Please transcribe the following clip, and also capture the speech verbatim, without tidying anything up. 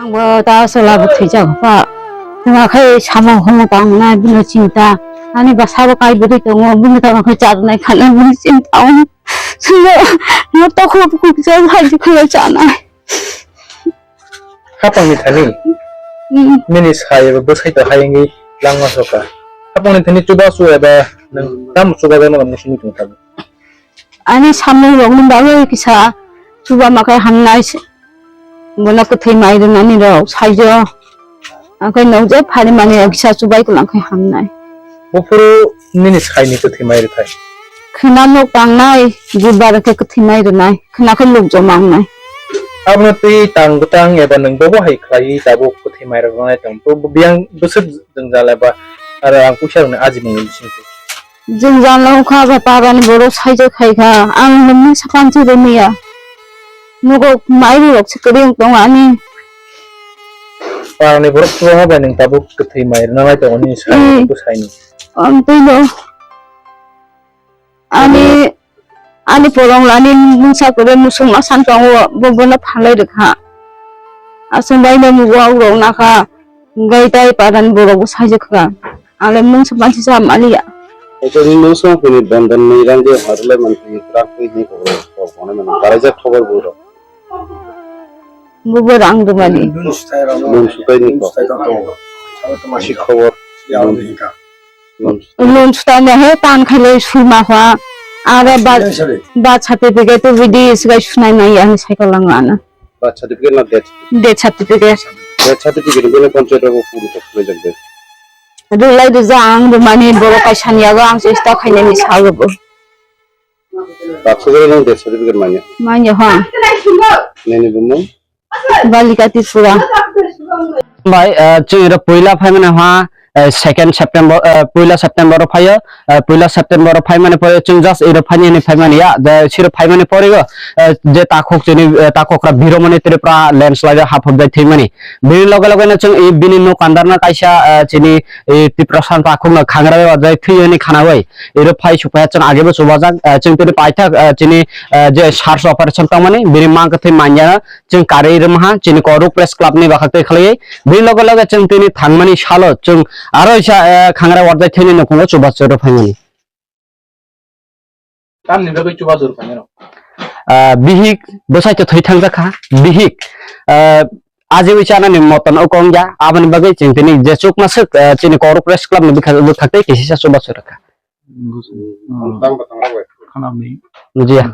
Bo ta sola bo thwijak pha. Tama khai samung homo tang nai bini chinta. Ani basa bo kai bwrwi tongo, bini tama khai charnai khana bini chinta. Sino, no to khop khop cha hai khana chanai. Hapangni thani. Hmm. Nini sai eba bwsai to hayengwi langma soka. Hapangni thani chubachu eba nwng tamo chubajakno muchungwi tongthani? Ani samung rokni bagwi kisa chuba makai hamnai se. Bono kwthwi mai rwnani rok saijo. Angkhai nwng je phari mani rok kisa chubai kwlang khai hamnai. Buphuru nini saini kwthwi mai rwthai? Khwna nok tangnai, bubar khe kwthwi mai rwnai. Khwna khe luk joma wngnai. Abono twi tang bwtang eba nwng bobo hai khlaiwi tabuk kwthwi mai rok rwnai tong. To biyang bwswk jwngjal eba aro ang puisa rokni ajimungni bisingtwi. Jwngjal no wngkha ba parani borok saijak khai kha. Ang nwngni sapan se rwmaya. Nogo mairu rok se kwrwi wng tongo ani. Parani borok kwbangma bai nwng tabuk kwthwi mai rwna nai tongo nini sai Hmm. Bwsaini. Ang twi no. Ani, ani porong lani mungsa kwrwi musung ma san tongo, bo bono phalai rwkha. Aswk bai no mugo rok nakha, gai tai padan borok bo saijak kha. Ale mungsa pansi sa maliya. Eko ni mungsa kuni bandan ni rang de harle man kuni krak kuni ni ko ko ko na man karai jak khobor buro. Bo bo rang de mali. Mungsa tai ni ko. Si khobor. Loan sutanya he tan khailai suma hwa. Aro ba, birth certificate to bidi sigai sunai nai ang cycle lang ana. Birth certificate na death certificate? Death certificate. Death certificate ni bini panchayat rogo puri to khulai jak de. Rulai de jang de mani boro kaisa ni yago ang chesta khainani sago bo. Baksa jora nang death certificate manya? Manya ha. Nini bumung? Balika Tripura. Bai, eh, chwng iro puila phaimani ha, eh, second September, eh, puila September o phaio, eh, puila September o phaimani pore chwng just iro phaini hwnwi phaimani ya, the siro phaimani pore go, eh, je takhuk chini, eh, takhukra Biromoni Tripura landslide o haphobjai thwimani. Bini loge loge no chwng i bini nuk andarno kaisa, eh, chini, eh, Tiprasa takhukno khangra bai wajai thwi hwnwi khanawi. Iro phai suphai chwng agebo chubajak, eh, chwng tini paithak, eh, chini, eh, je search operation tongmani, bini mang kwthwi manya, chwng karwi rwmaha, chini Koruk Press Club ni bakhaktwi khlaiwi. Bini loge loge chwng tini thangmani salo chwng aro isa, eh, khangra wajai thwini nukhungo chubachu rwphaimani. Tamni bagwi chubachu rwphaimano? Ah, bihik bwsai to thwi thangjakha, bihik, ah, ajiwi chanani moton o kong ya, aboni bagwi chwng tini je chukmaswk, ah, chini Koruk Press Club ni bwkha-, bwkhaktwi kisisa chubachu rwkha. Bujiya.